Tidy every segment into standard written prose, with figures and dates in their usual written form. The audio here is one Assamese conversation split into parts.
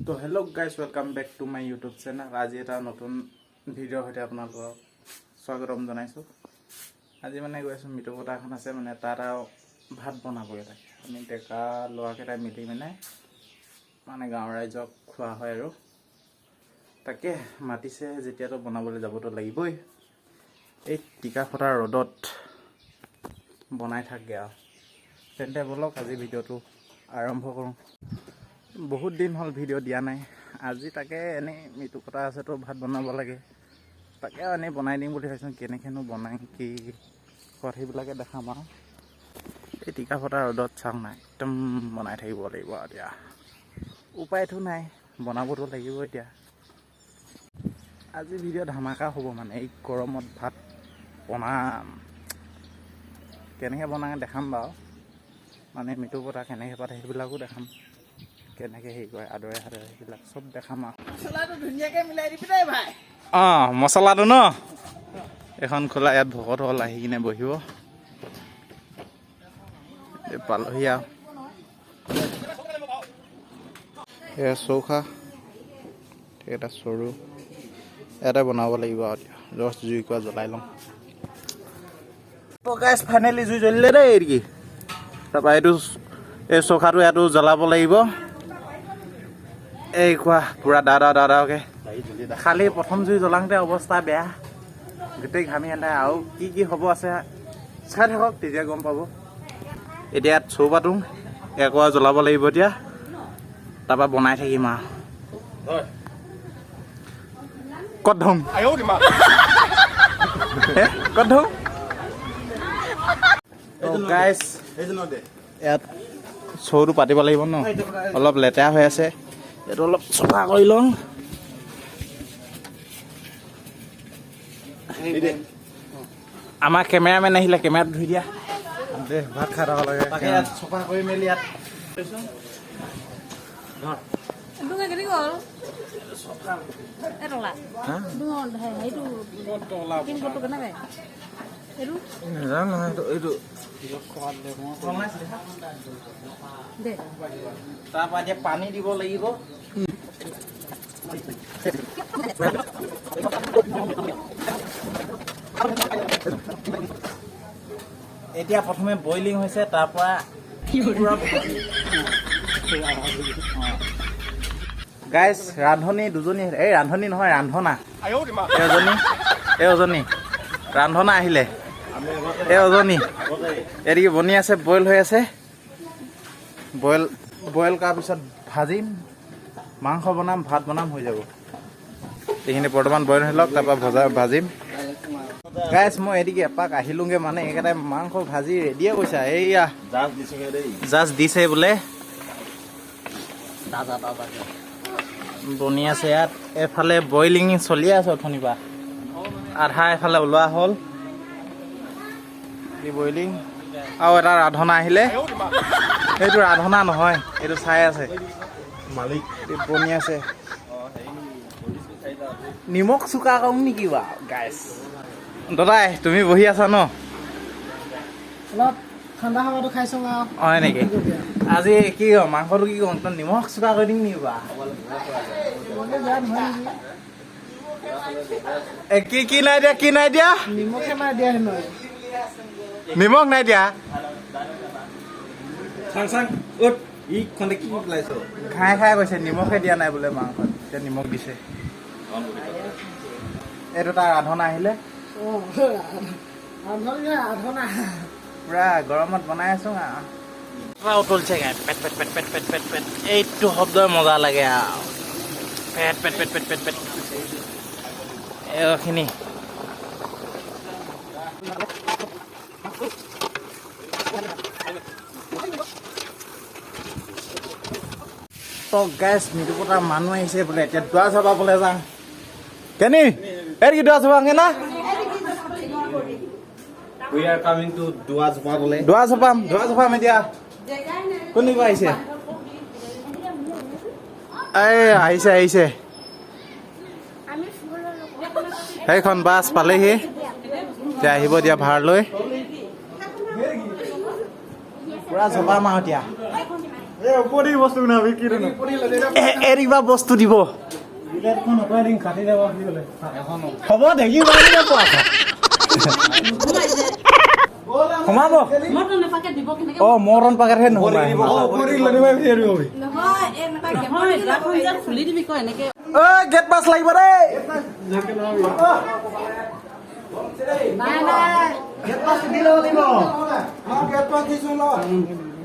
তো hello guys, welcome back to my YouTube channel. আজি এটা নতুন ভিডিঅ'ৰ সৈতে আপোনালোকক স্বাগতম জনাইছোঁ। আজি মানে গৈ আছোঁ, মৃত্যু পতা এখন আছে, মানে তাত আৰু ভাত বনাবগৈ। তাকে আমি ডেকা ল'ৰাকেইটাই মিলি মানে গাঁৱৰ ৰাইজক খোৱা হয় আৰু তাকে মাতিছে যেতিয়াতো বনাবলৈ যাবতো লাগিবই। এই টিকা ফটা ৰ'দত বনাই থাকগে আৰু। তেন্তে ব'লক, আজি ভিডিঅ'টো আৰম্ভ কৰোঁ। বহুত দিন হ'ল ভিডিঅ' দিয়া নাই। আজি তাকে এনেই মৃত্যু কথা আছেতো, ভাত বনাব লাগে, তাকে এনেই বনাই দিম বুলি ভাবিছোঁ। কেনেকৈনো বনাই, কি ক'ত, সেইবিলাকে দেখাম আৰু। এই টিকা ফটা ৰ'দত চাওঁ নাই, একদম বনাই থাকিব লাগিব আৰু। এতিয়া উপায়তো নাই, বনাবতো লাগিব। এতিয়া আজি ভিডিঅ' ধামাকা হ'ব, মানে এই গৰমত ভাত বনাম, কেনেকৈ বনাই দেখাম বাৰু। মানে মৃত্যু পতা কেনেকৈ পাতে সেইবিলাকো দেখাম, কেনেকৈ হেৰি কৰে, আদৰে আদৰে, সেইবিলাক চব দেখাম আৰু। মছলাটো ধুনীয়াকে মিলাই দিবি দেই ভাই। অঁ, মছলাটো ন এখন খোলা। ইয়াত ভকতসকল আহি কিনে বহিব। এই পালহি আৰু। এয়া চৌখা, এটা চৰু ইয়াতে বনাব লাগিব আৰু। এতিয়া ৰস জুইকুৰা জ্বলাই লওঁ। গাইজ, ফাইনেলি জুই জ্বলিলে দেই। কি তাৰপৰা এইটো, এই চৌখাটো ইয়াতো জ্বলাব লাগিব। এই কোৱা, পূৰা দা দা দাকে। খালি প্ৰথম জুই জ্বলাওঁতে অৱস্থা বেয়া, গোটেই ঘামি এন্ধাই। আৰু কি কি হ'ব আছে চাই থাকক, তেতিয়া গম পাব। এতিয়া ইয়াত চৌ পাতোঁ, একুৰা জ্বলাব লাগিব এতিয়া। তাৰপৰা বনাই থাকিম আৰু। ক'ত ধুম, ক'ত ধুম? গাইজ, ইয়াত চৰুটো পাতিব লাগিব ন, অলপ লেতেৰা হৈ আছে, এইটো অলপ চফা কৰি লওঁ। আমাৰ কেমেৰামেন আহিলে, কেমেৰাটো ধুই দিয়া। দে, ভাত খাই থকা লাগে। তাকে ইয়াত চফা কৰি মেলি ইয়াত। ডুঙা কেনেকৈ হ'ল এই তলা ডুঙা হেৰিটো পিনক'ডটো কেনেকৈ এইটো? নাজানো নহয়, এইটো। দে। তাৰপৰা এতিয়া পানী দিব লাগিব। এতিয়া প্ৰথমে বইলিং হৈছে, তাৰপৰা গাইজ, ৰান্ধনী দুজনী আহিলে। এই ৰান্ধনী নহয়, ৰান্ধনা। এজনী, এই এজনী ৰান্ধনা আহিলে, এই এজনী। এদিকে বনি আছে, বইল হৈ আছে। বইল কৰাৰ পিছত ভাজিম, মাংস বনাম, ভাত বনাম, হৈ যাব। এইখিনি বৰ্তমান বইল হৈ লওক, তাৰপৰা ভাজিম। গাইজ, মই এদিকে এপাক আহিলোঁগৈ, মানে এইকেইটাই মাংস ভাজি ৰেডিয়ে কৈছা। এইয়া জাষ্ট দিছে বোলে, বনি আছে ইয়াত। এইফালে বইলিং চলিয়ে আছে অথনিৰ পৰা, আধা এফালে ওলোৱা হ'ল বইলিং। আৰু এটা ৰান্ধনা আহিলে। সেইটো ৰান্ধনা নহয়, এইটো চাই আছে। মালিক। বনি আছে। নিমখ চোকা কম নেকি বাৰু? গাইছ, দাদাই, তুমি বহি আছা ন? অলপ ঠাণ্ডা হাৱাটো খাইছো আৰু। হয় নেকি? আজি কি কম, মাংসটো কি কম, একদম নিমখ চোকা কৰি দিম নেকি বাৰু? বেয়া নহয় নেকি? এ কি কি নাই দিয়া, কি নাই দিয়া? নিমখে নাই দিয়া হেনো। নিমখ নাই দিয়া। খাই খাই কৈছে, নিমখে দিয়া নাই বোলে মাংসত। এতিয়া নিমখ দিছে। এইটো তাৰ ৰান্ধনা আহিলে। আধনা। পুৰা গৰমত বনাই আছো আৰু পুৰা উতলছে। গাই পেট পেট পেট পেট পেট পেট পেট, এইটো শব্দই মজা লাগে আৰু। পেট পেট পেট পেট পেট পেট, এইখিনি। তো গাইজ, মৃদুপতাৰ মানুহ আহিছে বোলে, এতিয়া দুৱাৰ চপাবলৈ যাওঁ। কেনি এই কি দুৱাৰ চপাওঁগে না? We are coming to দুৱা জপাবলৈ। দুৱাৰ চপাম, দুৱাৰ চপাম। এতিয়া কোনিবা আহিছে? এই আহিছে, আহিছে। সেইখন বাছ পালেহি, এতিয়া আহিব এতিয়া ভাড়া লৈ। পুৰা জপাম আৰু এতিয়া। এৰিবা বস্তু দিব হ'ব দেখি সোমাব। অ মৰণ পাকেটহে নোসোমাই। গেট পাছ লাগিব দেই।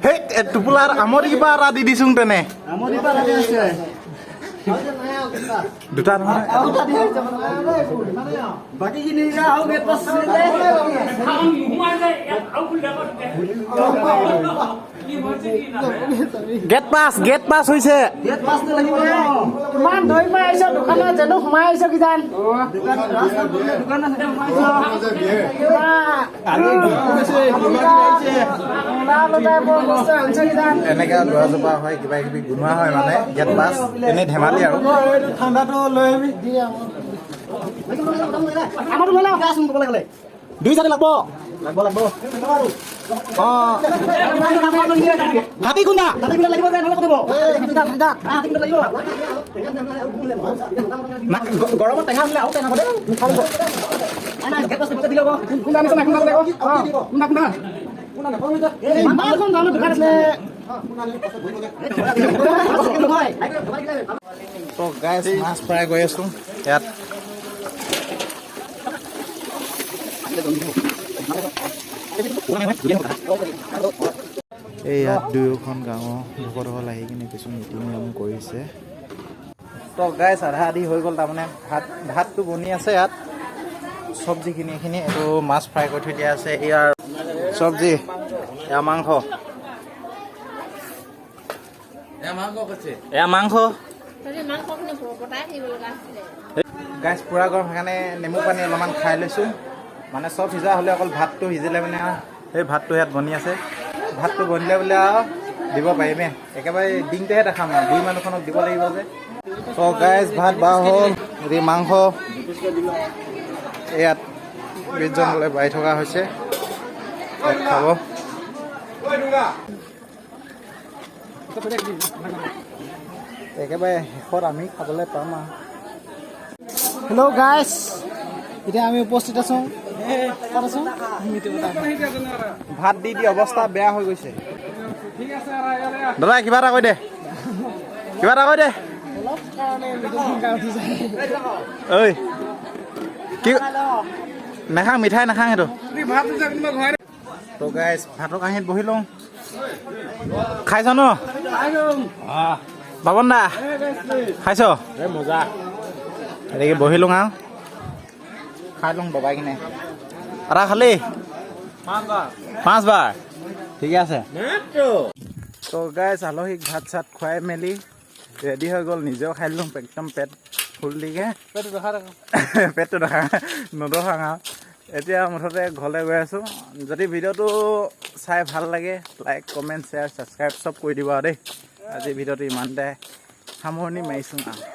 সেই টোপোলাৰ আমৰি কিবা এটা দি দিছোং তেনে দুটা নহয়। গেট পাছ, গেট পাছ হৈছে। ইমান ধৰি মাৰি আহিছ দোকানত জানো সোমাই আহিছ কিজান। এনেকে দুৱাজোপা হয়, কিবা কিবি গুণোৱা হয়, মানে গেট পাছ এনেই ধেমালি আৰু। দুই চাৰি লাগব হাতী খুন্দা গৰমত টেঙা হ'লে আৰু টেঙা। মাছ ফ্ৰাই কৰি আছো ইয়াত। এই ইয়াত দুয়োখন গাঁৱৰ ভকতসকল আহি কিনে কিছু নীতি নিয়ম কৰিছে। তো গাইছ আধা আধি হৈ গ'ল, তাৰমানে ভাতটো বনি আছে ইয়াত, চব্জিখিনি এইখিনি, এইটো মাছ ফ্ৰাই কৰি থৈ দিয়া আছে, ইয়াৰ চব্জি, এয়া মাংস, এয়া মাংস। গাইছ পুৰা গৰম, সেইকাৰণে নেমু পানী অলপমান খাই লৈছোঁ। মানে চব সিজা হ'লে অকল ভাতটো সিজিলে মানে সেই ভাতটো ইয়াত বনি আছে, ভাতটো বনিলে বোলে আৰু দিব পাৰিমে। একেবাৰে দিনটোহে দেখাম আৰু বুঢ়ী মানুহখনক দিব লাগিব যে। ত' গাইজ ভাত বাহ হ'ল, হেৰি মাংস ইয়াত বিশজনলৈ বাঢ়ি থকা হৈছে, খাব। একেবাৰে শেষত আমি খাবলৈ পাম আৰু। হেল্ল' গাইজ, এতিয়া আমি উপস্থিত আছোঁ। ভাত দি দি অৱস্থা বেয়া হৈ গৈছে। দাদা কিবা এটা কৈ দে, কিবা এটা কৈ দে। ঐ কি নাখাং, মিঠাই নাখাং সেইটো। তো গাইজ ভাতৰ কাঁহীত বহি লওঁ। খাইছ ন বাবন দা? খাইছ? এনেকৈ বহি লওঁ আৰু খাই লওঁ দবাই কিনে। আদা খালি পাঁচবাৰ, ঠিকে আছে। তো গাইজ আলহীক ভাত চাত খুৱাই মেলি ৰেডি হৈ গ'ল, নিজেও খাই লওঁ একদম পেট ফুল দিকে। পেটটো দেখা নদখাং আৰু। এতিয়া মুঠতে ঘৰলৈ গৈ আছোঁ। যদি ভিডিঅ'টো চাই ভাল লাগে লাইক কমেণ্ট শ্বেয়াৰ ছাবস্ক্ৰাইব চব কৰি দিব আৰু দেই। আজি ভিডিঅ'টো ইমানতে সামৰণি মাৰিছোঁ আৰু।